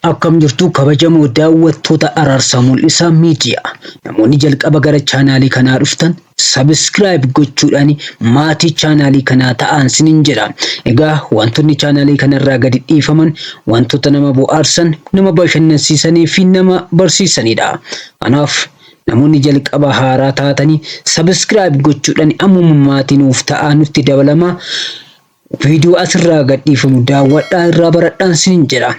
Akkam jirtu kabajamoo daawwattoota Araarsaa Mul'isaa Miidiyaa. Namoonni jalqaba gara chaanaalii kanaa dhuftan subscribe gochuudhaan maatii chaanaalii kanaa ta'aan sinin jedha. Egaa wantoonni chaanaalii kanarraa gadi dhiifaman wantoota nama bohaarsan, nama bashannansiisanii fi nama barsiisanidha. Kanaaf namoonni jalqaba haaraa taatanii subscribe gochuudhaan ammuma maatii nuuf ta'aa nutti dabalamaa. Viidiyoo asirraa gadhiifamu daawwadhaa irraa baradhaan sinin jedha.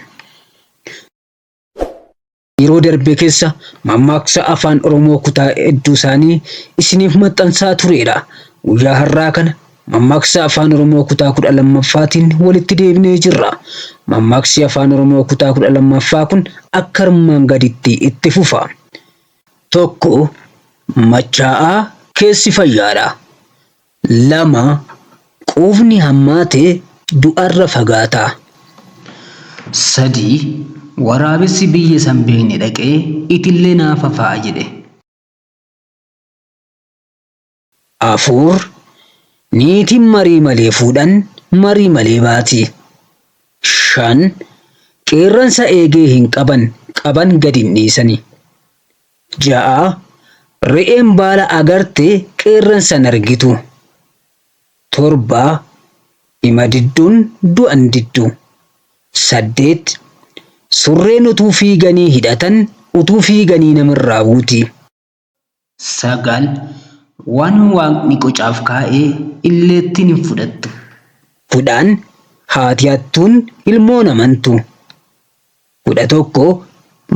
Yeroo darbe keessa mammaaksa afaan Oromoo kutaa hedduu isaanii isiniif maxxansaa tureera. Guyyaa har'aa kana mammaaksa afaan Oromoo kutaa 12ffaatiin walitti deebinee jirra. Mammaaksi afaan Oromoo kutaa 12ffaa kun akka armaan gaditti itti fufa. 1, Machaa'aa keessi fayyaadha. 2, Quufni hammaate du'arra fagaata. 3, Waraabessi biyya isa hin beekne dhaqee itillee naa fafa'a jedhe. 4, Niitiin marii malee fuudhan marii malee baati. 5, Qeerransa eegee hin qaban, qaban gad hin dhiisani. 6, Re'een baala agarte qeerransa hin argitu. 7, Hima didduun du'a hin diddu. 8, Surreen utuu fiiganii hidhatan utuu fiiganii namarraa buuti. 9, Waan Waaqni qocaaf kaa'e illeettiin hin fudhattu. 10, Haati hattuun ilmoon amantu. 11,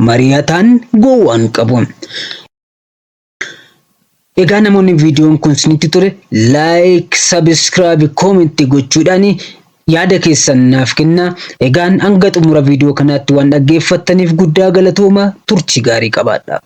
Mari'ataan gowwaan qabu. Egaa namoonni viidiyoon kun isinitti tole like, subscribe, comment gochuudhaan yaada keessan naaf kennaa. Egaan hanga xumura viidiyoo kanaatti waan dhaggeeffattaniif guddaa galatooma turtii gaarii qabaadha.